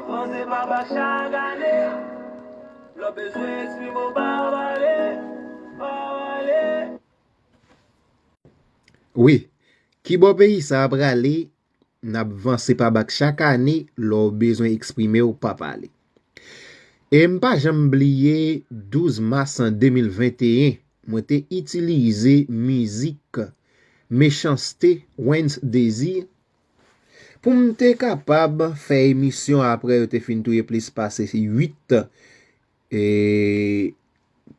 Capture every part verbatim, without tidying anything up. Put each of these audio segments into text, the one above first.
Panse pa bak chak ane. Lè w bezwen eksprime w pa pale, pa pale. Wi, ki bò peyi sa a prale? N ap vanse pa bak chak ane, lè w bezwen eksprime w pa pale. E m pa janm bliye douz mas de mil venteyen, mwen te itilize mizik Mechanste, Wens Désir, pou m te kapab fè emisyon apre yo te fin touye plis pase uit e,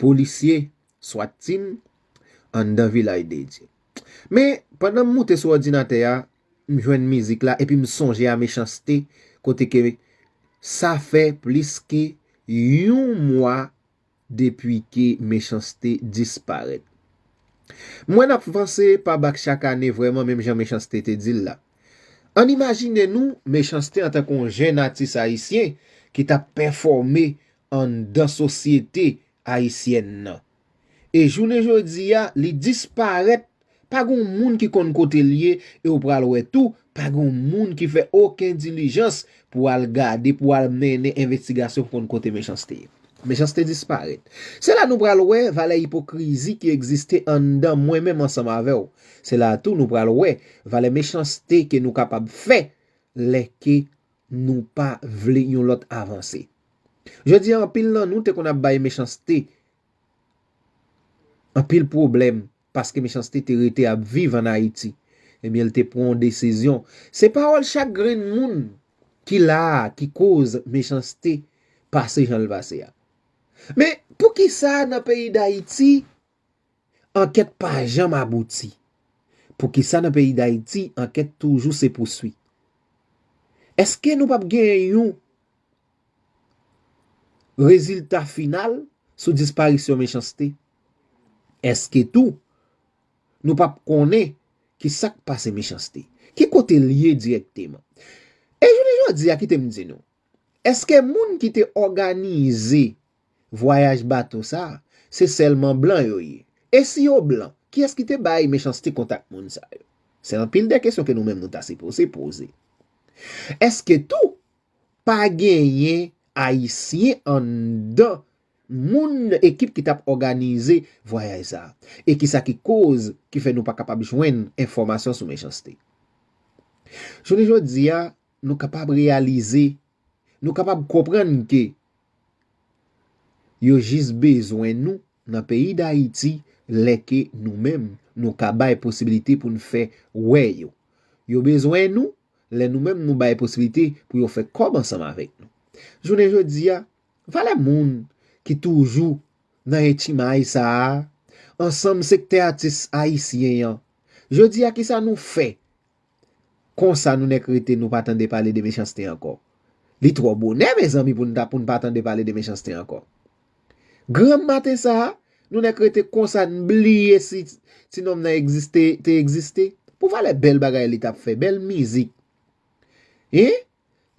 polisye swat team anndan Vilaj de Dye. Men, pandan m moute sou òdinatè a, m jwenn mizik la epi m sonje a Mechanste, kote ke sa fè plis ke yon mwa depi ke Mechanste disparèt. M wè n ap vanse pa bak chak ane vrèman menm jan Mechanste te di l la. Ann imajine nou Mechanste antanke yon jèn atis ayisyen ki t ap pèfòme anndan sosyete ayisyèn nan. E jounen jodi a, li disparèt, pa gen yon moun ki konn kote l ye, e w pral wè tou, pa gen yon moun ki fè okenn dilijans pou al gade, pou al mennen envestigasyon pou konn kote Mechanste ye. Mechanste disparèt. Se la nou pral wè valè ipokrizi ki egziste anndan mwen menm ansanm avè w. Se la tou nou pral wè valè mechanste ke nou kapab fè lè ke nou pa vle yon lòt avanse. Jodi a, anpil nan nou te konn ap bay Mechanste anpil pwoblèm, paske Mechanste te rete ap viv ann Ayiti. Ebyen, l te pran yon desizyon. Se pawòl chak grenn moun ki la a ki koz Mechanste pase jan l pase a. Men, poukisa nan peyi Dayiti, ankèt pa janm abouti? Poukisa nan peyi Dayiti, ankèt toujou se pouswi? Èske nou p ap gen yon rezilta final sou disparisyon Mechanste? Èske tou nou p ap konnen ki sa k pase Mechanste? Ki kote l ye dirèkteman? E jounen jodi a, kite m di nou, èske moun ki te òganize vwayaj bato sa a, se sèlman blan yo ye? E si yo blan, kiyès ki te bay Mechanste kontak moun sa yo? Se anpil de kesyon ke nou menm nou ta sipoze poze. Èske tou pa genyen Ayisyen anndan moun ekip ki t ap òganize vwayaj sa a? E kisa ki koz ki fè nou pa kapab jwenn enfòmasyon sou Mechanste? Jounen jodi a, nou kapab reyalize, nou kapab konprann ke yo jis bezwen nou nan peyi Dayiti lè ke nou menm nou ka bay posibilite pou n fè wè yo. Yo bezwen nou lè nou menm nou bay posibilite pou yo fè kòb ansanm avèk nou. Jounen jodi a, valè moun ki toujou nan entimay sa a, ansanm sektè atis ayisyen an. Jodi a, kisa nou fè? Konsa nou nèk rete nou pa tande pale de Mechanste ankò. Li twò bonè, mezanmi, pou n ta, pou n pa tande pale de Mechanste ankò. Granm maten sa a, nou nèk rete konsa, n bliye si ti nonm nan egziste, te egziste. Pou valè bèl bagay li t ap fè, bèl mizik. Hein?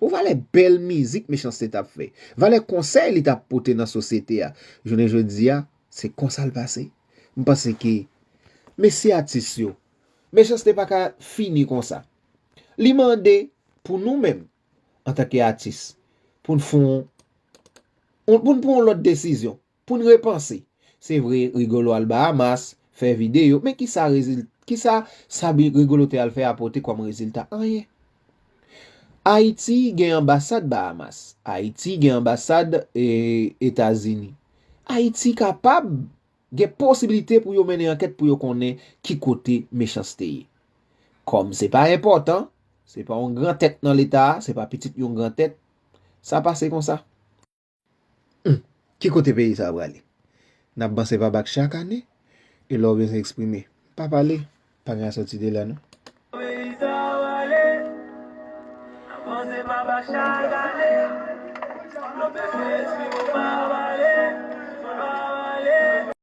Pou valè bèl mizik Mechanste t ap fè, valè konsèy li t ap pote nan sosyete a. Jounen jodi a, se konsa l pase. M panse ke mesye atis yo, Mechanste pa ka fini konsa. Li mande pou nou menm, antanke atis, pou n fè yon, pou n pran yon lòt desizyon, pou n repanse. Se vre, Rigolo al Bahamas, fè videyo, men kisa rezil-, kisa sa bi-, Rigolo te al fè a pote kòm rezilta? Anyen. Ayiti gen anbasad Bahamas. Ayiti gen anbasad, e, Etazini. Ayiti kapab gen posibilite pou yo mennen ankèt pou yo konnen ki kote Mechanste ye. Kòm se pa enpòtan, se pa yon gran tèt nan leta a, se pa pitit yon gran tèt, sa pase konsa. Hmm, ki kote peyi sa a prale? N ap vanse pa bak chak ane, e lè w bezwen eksprime, pa pale, pa gen asòti de la non. Peyi sa a prale, n ap vanse pa bak chak ane. Lè w bezwen eksprime w pa pale,